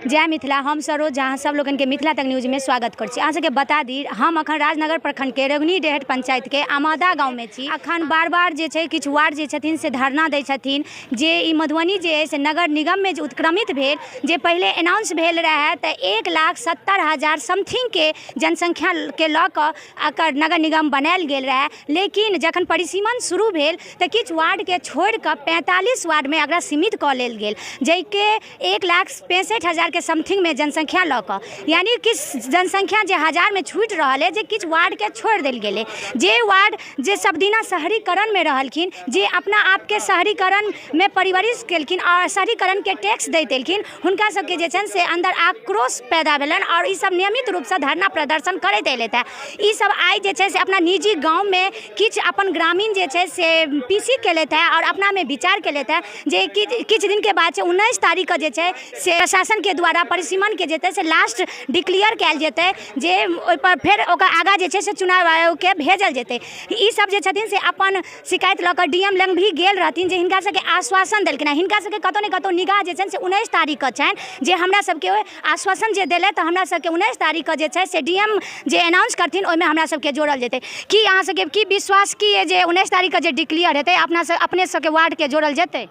जय मिथिला। हम सरोज, अहाँ सब लोगन के मिथिला तक न्यूज में स्वागत कर छी। अहाँ सबके बता दी, हम अखन राजनगर प्रखंड के रघुनी डेहट पंचायत के आमादा गांव में छी। अखन बार बार जे छै किछु वार्ड जे छथिन से धरना दै छथिन जे ई मधुबनी जे से नगर निगम में जे उत्क्रमित भेल, जे पहिले अनाउंस भेल रहे तऽ 1,70,000 समथिंग के जनसंख्या के लऽ कऽ एकर नगर निगम बनायल गेल रहए, लेकिन जखन परिसीमन शुरू भेल तऽ किछु वार्डके छोड़ि कऽ 45 वार्डमे एकरा सीमित कऽ लेल गेल, जाहिके 1,65,000के समथिंगमे जनसंख्या लऽ कऽ, यानि किछु जनसंख्या जे हजारमे छूटि रहल अइ, जे किछु वार्डके छोड़ि देल गेलै, जे वार्ड जे सबदिना शहरीकरणमे रहलखिन, जे अपना आपके शहरीकरणमे परिवरित केलखिन आओर शहरीकरणके टैक्स दैत एलखिन, हुनका सबके जे छनि से अन्दर आक्रोश पैदा भेलनि आओर ई सब नियमित रूपसँ धरना प्रदर्शन करैत एलथि हँ। ई सब आइ जे छै से अपना निजी गाँवमे किछु अपन ग्रामीण जे छै से पी सी केलथि हँ आओर अपनामे विचार केलथि हँ जे किछु दिनके बाद छै 19 तारीखके जे छै से प्रशासनके द्वारा परिसीमनके जे छै से लास्ट डिक्लेयर कयल जेतै, जे ओहिपर फेर ओकर आगाँ जे छै से चुनाव आयोगके भेजल जेतै। ई सब जे छथिन से अपन शिकायत लऽ कऽ डी एम लग भी गेल रहथिन, जे हिनका सबके आश्वासन देलखिन हँ। हिनका सबके कतहु ने कतहु निगाह जे छनि से 19 तारीखके छनि, जे हमरा सबके आश्वासन जे देलथि तऽ हमरा सबके 19 तारीखके जे छै से डी एम जे अनाउंस करथिन ओहिमे हमरा सबके जोड़ल जेतै। की अहाँ सबके की विश्वास की अइ जे 19 तारीखके जे डिक्लेयर हेतै अपना सब अपने सबके वार्डके जोड़ल जेतै?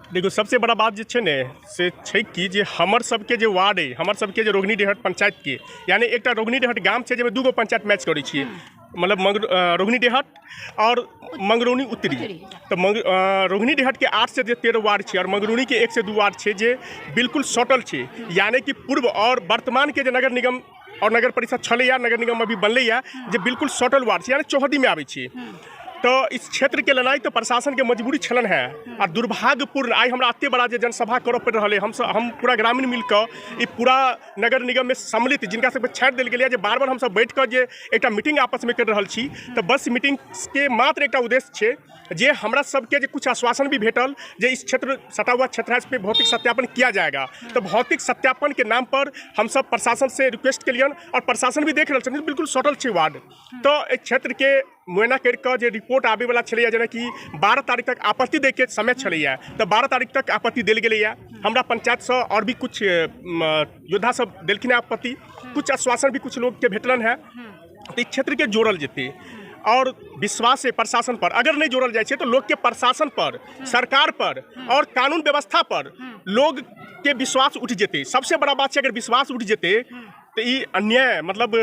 देखियौ, सबसे बड़ा बात जे छै ने से छै कि जे हमर सबके जे वार्ड अइ, हमर सबके जे रोहिणी डेहट पंचायतके, यानी एकटा रोहिणी डेहट गाम छै जाहिमे दूगो पंचायत मैच करै छियै, मतलब रोहिणी डेहट आओर मंगरौनी उत्तरी। तऽ रोहिणी डेहटके 8 से जे 13 वार्ड छै आओर मंगरौनीके 1 से 2 वार्ड छै जे बिल्कुल सटल छै, यानी कि पूर्व आओर वर्तमानके जे नगर निगम आओर नगर परिषद छलैया, नगर निगम अभी बनलैया, जे बिल्कुल सटल वार्ड छै, यानी चौहद्दीमे आबै छै। तऽ इस क्षेत्रके लेनाइ तऽ प्रशासनके मजबूरी छलनि हेँ। आ दुर्भाग्यपूर्ण आइ हमरा एतेक बड़ा जे जनसभा करऽ पड़ि रहल अइ, हमसब हम पूरा ग्रामीण मिल कऽ ई पूरा नगर निगममे सम्मिलित जिनका सबके छाँटि देल गेलैए, जे बार बार हमसब बैठ कऽ जे एकटा मीटिंग आपसमे करि रहल छी, तऽ बस मीटिंगके मात्र एकटा उद्देश्य छै जे हमरा सबके जे कुछ आश्वासन भी भेटल जे इस क्षेत्र सटा हुआ क्षेत्र है, इस पे भौतिक सत्यापन किया जाएगा। तऽ भौतिक सत्यापनके नाम पर हमसब प्रशासन से रिक्वेस्ट केलियनि आओर प्रशासन भी देख रहल छथिन, बिल्कुल सटल छै वार्ड। तऽ एहि क्षेत्रके मुआयना करि कऽ जे रिपोर्ट आबैवला छलैए, जेनाकि 12 तारीख तक आपत्ति दैके समय छलैए, तऽ 12 तारीख तक आपत्ति देल गेलैए। हमरा पंचायतसँ आओर भी कुछ योद्धा सब देलखिन हेँ आपत्ति, कुछ आश्वासन भी कुछ लोगके भेटलनि हेँ। तऽ ई क्षेत्रके जोड़ल जेतै आओर विश्वास है प्रशासन पर। अगर नहि जोड़ल जाइ छै तऽ लोकके प्रशासन पर, सरकार पर आओर कानून व्यवस्था पर लोगके विश्वास उठि जेतै। सबसे बड़ा बात छै, अगर विश्वास उठि जेतै तऽ ई अन्याय, मतलब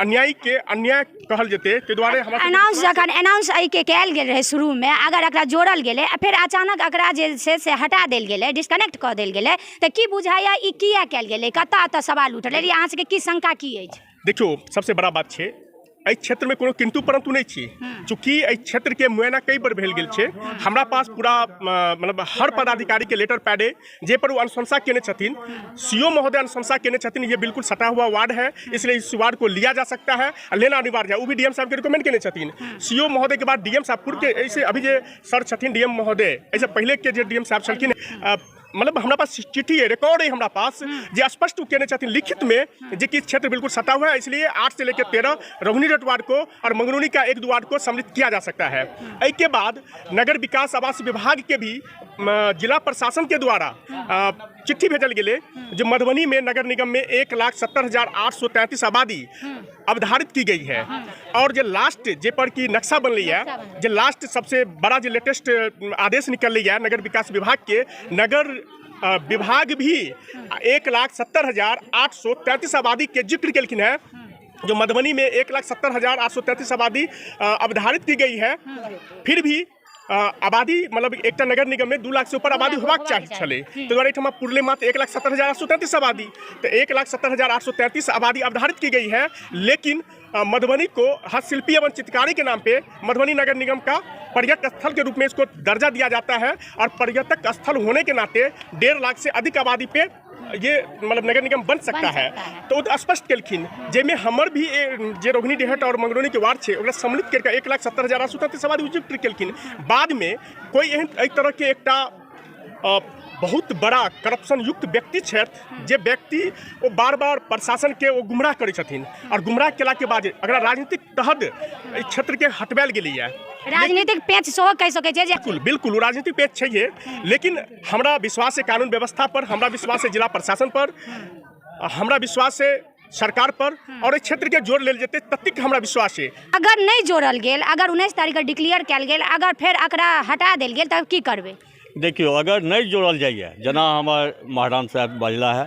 अन्यायके अन्याय कहल जेतै। ताहि दुआरे हमरा अनाउंस जखन अनाउंस एहिके कयल गेल रहै शुरूमे, अगर एकरा जोड़ल गेलै आ फेर अचानक एकरा जे छै से हटा देल गेलै, डिस्कनेक्ट कऽ देल गेलै, तऽ की बुझाइए ई किया कयल गेलै? कतऽ एतऽ सवाल उठलै? अहाँ सबके की शंका की अछि? देखियौ, सबसे बड़ा बात छै एहि क्षेत्रमे कोनो किन्तु परन्तु नहि छी। चूँकि एहि क्षेत्रके मुआयना कई बेर भेल गेल छै, हमरा पास पूरा मतलब हर पदाधिकारीके लेटर पैड अइ जे पर ओ अनुशंसा केने छथिन, सी ओ महोदय अनुशंसा केने छथिन, ये बिल्कुल सटा हुआ वार्ड है, इसलिए इस वार्ड को लिया जा सकता है आ लेना अनिवार्य है। ओ भी डी एम साहबके रिकमेंड केने छथिन। सी ओ महोदयके बाद डी एम साहब पूर्वके एहिसँ अभी जे सर छथिन डी एम महोदय, एहिसँ पहिलेके जे डी एम साहब छलखिन, मतलब हमरा पास चिट्ठी है, रिकॉर्ड है हमरा पास, जे स्पष्ट केने छथिन लिखित में जे कि क्षेत्र बिल्कुल सटा हुआ है, इसलिए 8 से लेकर 13 रोहिणी डेहट वार्ड को और मंगरौनी का 1-2 वार्ड को सम्मिलित किया जा सकता है। एहिके बाद नगर विकास आवास विभाग के भी जिला प्रशासन के द्वारा चिट्ठी भेजल गेलै जे मधुबनी में नगर निगम में 1,70,833 आबादी अवधारित की गई है और जे लास्ट जे पर की नक्शा बनलै है, जे लास्ट सबसे बड़ा जे लेटेस्ट आदेश निकललै है नगर विकास विभाग के, नगर विभाग भी 1,70,833 आबादी के जिक्र केलखिन हैं, जो मधुबनी में 1,70,833 आबादी अवधारित की गई है। फिर भी आबादी मतलब एकटा नगर निगम में 2 लाख से ऊपर आबादी होबाक चाही छलै, ताहि दुआरे एहिठाम पुरले मात्र 1,70,833 आबादी, तऽ 1,70,833 आबादी अवधारित की गई है। लेकिन मधुबनी को हस्तशिल्पी एवं चित्रकारी के नाम पे मधुबनी नगर निगम का पर्यटक स्थल के रूप में इसको दर्जा दिया जाता है और पर्यटक स्थल होने के नाते 1.5 लाख से अधिक आबादी पे ये मतलब नगर निगम बन सकता है। तो ओ स्पष्ट केलखिन जाहिमे हमर भी जे रोहिणी डेहट और मंगरौनी के वार्ड छै ओकरा सम्मिलित करिके 1,70,833 आबादी उचित केलखिन। बादमे कोई एहन एहि तरहके एकटा बहुत बड़ा करप्शन युक्त व्यक्ति छथि, जे व्यक्ति ओ बार बार प्रशासनके ओ गुमराह करै छथिन आओर गुमराह केलाके बाद अगरा राजनीतिक तहत एहि क्षेत्रके हटवायल गेलैए। राजनीतिक पेच सेहो कहि सकै छै जे बिल्कुल बिल्कुल, ओ राजनीतिक पेच छैहे, लेकिन हमरा विश्वास है कानून व्यवस्था पर, हमरा विश्वास है जिला प्रशासन पर, हमरा विश्वास है सरकार पर, और एहि क्षेत्रके जोड़ लेल जेतै ततेक हमरा विश्वास है। अगर नहि जोड़ल गेल, अगर 19 तारीखके डिक्लेयर कयल गेल, अगर फेर एकरा हटा देल गेल तब की करबै? देखियौ, अगर नहि जोड़ल जाइए, जेना हमर महाराम साहब बजला है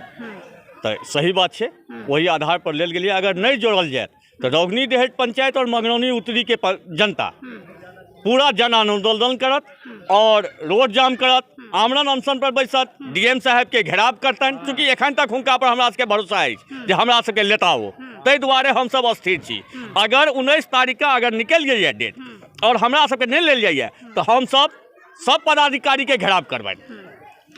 तऽ सही बात छै, ओही आधार पर लेल गेलियै। अगर नहि जोड़ल जायत तऽ रौगनी देहट पंचायत और मंगरौनी उत्तरी के जनता पूरा जन आंदोलन करत और रोड जाम करत, आमरण अनशन पर बैसत, डीएम साहब के घेराव करतनि। चूँकि एखन तक हुनका पर हमरा सबके भरोसा अछि जे हमरा सबके लेता ओ, ताहि दुआरे हमसब अस्थिर छी। अगर 19 तारीखके अगर निकलि गेलैए डेट और हमरा सबके नहि लेल जाइए तऽ हमसब सब पदाधिकारी के घेराव करबनि,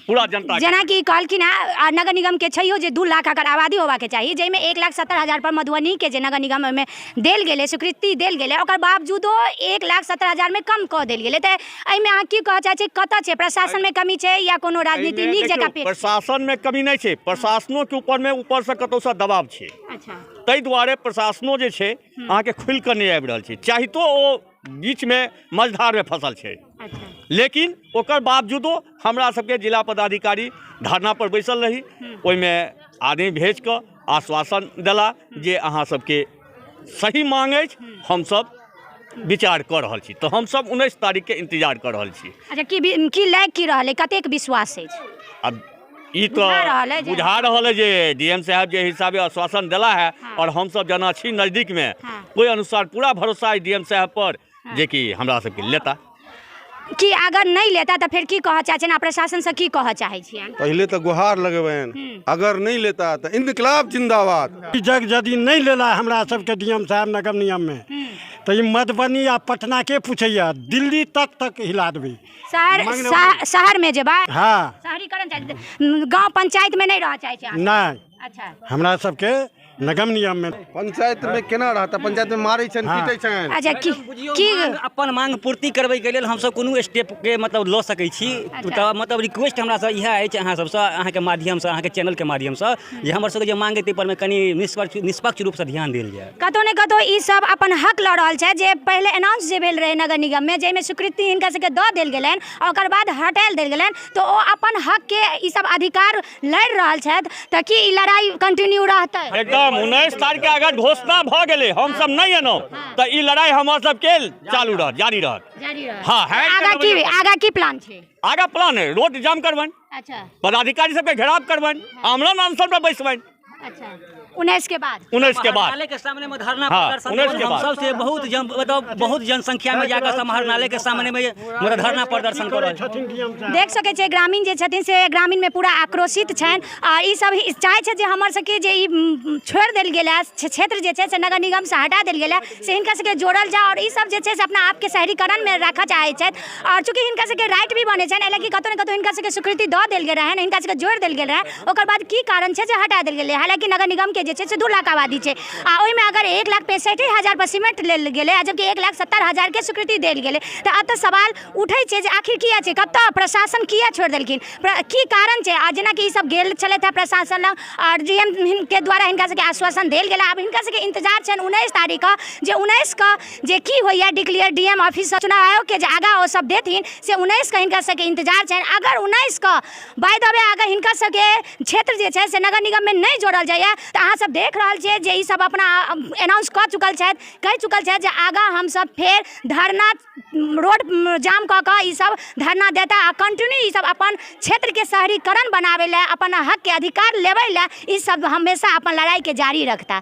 पूरा जनता। जेनाकि कहलखिन हेँ, आ नगर निगम के छैहो जे 2 लाख अगर आबादी होबाके चाही, जाहिमे 1,70,000 पर मधुबनी के जे नगर निगम ओहिमे देल गेलै, स्वीकृति देल गेलै, ओकर बावजूदो 1,70,000 मे कम कऽ देल गेलै। तऽ एहिमे अहाँ की कहऽ चाहै छी? कतऽ छै? प्रशासनमे कमी छै या कोनो राजनीति नीक जकाँ? प्रशासनमे कमी नहि छै, प्रशासनोके ऊपरमे ऊपरसँ कतहुसँ दबाव छै। अच्छा। ताहि दुआरे प्रशासनो जे छै अहाँके खुलि कऽ नहि आबि रहल छै, चाहितो ओ बीचमे मझधारमे फसल छै। अच्छा। लेकिन ओकर बावजूदो हमरा सबके जिला पदाधिकारी धरना पर बैसल रही, ओहिमे आदमी भेज कऽ आश्वासन देला जे अहाँ सबके सही मांग अछि, हमसब विचार कऽ रहल छी। तऽ हमसब 19 तारीखके इंतजार कऽ रहल छी। अच्छा, की लागि की रहल अइ, कतेक विश्वास अछि? अब ई बुझा रहल तऽ अइ जे- बुझा रहल है जे डीएम साहब जे हिसाबे आश्वासन देला है और हमसब जेना छी नजदीकमे, ओहि अनुसार पूरा भरोसा है डीएम साहब पर जेकि हमरा सबके लेता। कि अगर नहि लेता तऽ फेर की कहऽ चाहै छियनि आ प्रशासनसँ की कहऽ चाहै छियनि? पहिले तऽ गुहार लगेबनि, अगर नहि लेता तऽ इनकलाब जिंदाबाद। ई जग यदि नहि लेला हमरा सबके डीएम साहब नगर निगममे, तऽ ई मधुबनी आ पटना के पूछैया, दिल्ली तक तक हिला देबै। शहर शहरमे जेबै? हाँ। शहरीकरण चाहै, गाँव पंचायतमे नहि रहऽ चाहै छै अहाँ? नहि। अच्छा। हमरा सबके नगर निगम में पंचायत में केना रहता? पंचायत में मारै छनि, पीटै छनि। अच्छा, की बुझियौ की अपन मांग पूर्ति करबैके लेल हमसब कोनो स्टेपके मतलब लऽ सकै छी। तऽ मतलब रिक्वेस्ट हमरा सब इएह अछि अहाँ सबसँ, अहाँके माध्यमसँ, अहाँके चैनलके माध्यमसँ, जे हमर सबके जे मांग अइ ताहि परमे कनि निष्पक्ष रूपसँ ध्यान देल जाय। कतौ ने कतौ ई सब अपन हक लऽ रहल छथि जे पहिले अनाउंस जे भेल रहै नगर निगममे, जाहिमे स्वीकृति हिनका सबके दऽ देल गेलनि आ ओकर बाद हटायल देल गेलनि, तऽ ओ अपन हकके ई सब अधिकार लड़ि रहल छथि। तऽ की ई लड़ाइ कंटिन्यू रहतै? एकदम 19 तारीखके अगर घोषणा भऽ गेलै, हमसब नहि एलहुँ, तऽ ई लड़ाइ हमर सबके चालू रहत, जारी रहत। जारी रहत। हाँ, है। आगा की प्लान छै? आगा प्लान है रोड जाम करबनि। अच्छा। पदाधिकारी सबके घेराव करबनि, आमरण अनशन पर बैसबनि। अच्छा, 19 के बाद? 19 के बाद समाहरणालय के सामने में धरना हाँ, प्रदर्शन 19 के हम बाद। सबसे बहुत जन, मतलब बहुत जनसंख्या में जाकर समाहरणालय के सामने में मतलब धरना प्रदर्शन कर रहल छी। छथिन डीएम साहब। देख सकै छियै ग्रामीण जे छथिन से ग्रामीणमे पूरा आक्रोशित छनि आ ई सब चाहै छै जे हमर सबके जे ई छोड़ि देल गेल है क्षेत्र जे छै से नगर निगमसँ हटा देल गेल है, से हिनका सबके जोड़ल जाय और ई सब जे छै से अपना आपके शहरीकरणमे राखऽ चाहै छथि। और चूँकि हिनका सबके राइट भी बनै छनि, एहि लए कतौ ने कतौ हिनका सबके स्वीकृति दऽ देल गेल रहनि, हिनका सबके जोड़ि देल गेल रहै, ओकर बाद की कारण छै जे हटा देल गेलै? हालाँकि नगर निगमके जे छै से 2 लाख आबादी छै आ ओहिमे अगर 1,65,000 पर सीमेंट लेल गेलै आ जबकि 1,70,000 के स्वीकृति देल गेलै, तऽ एतऽ सवाल उठै छै जे आखिर किया छै, कतऽ प्रशासन किया छोड़ि देलखिन, की कारण छै? आ जेनाकि ई सब गेल छलथि हेँ प्रशासन लग आओर डी एम के द्वारा हिनका सबके आश्वासन देल गेलै। आब हिनका सबके इंतजार छनि 19 तारीखके, जे 19 के जे की होइए डिक्लेयर डी एम ऑफिससँ चुनाव आयोगके जे आगाँ ओ सब देथिन, से 19 के हिनका सबके इंतजार छनि। अगर 19 के बाय the way अगर हिनका सबके क्षेत्र जे छै से नगर निगममे नहि जोड़ल जाइए, तऽ अहाँ सब देख रहल छियै जे ई सब अपना अनाउंस कऽ चुकल छथि, कहि चुकल छथि जे आगाँ हमसब फेर धरना रोड जाम कऽ कऽ ई सब धरना देता आ कंटिन्यू ई सब अपन क्षेत्रके शहरीकरण बनाबै लए, अपन हकके अधिकार लेबै लए ई सब हमेशा अपन लड़ाइके जारी रखता।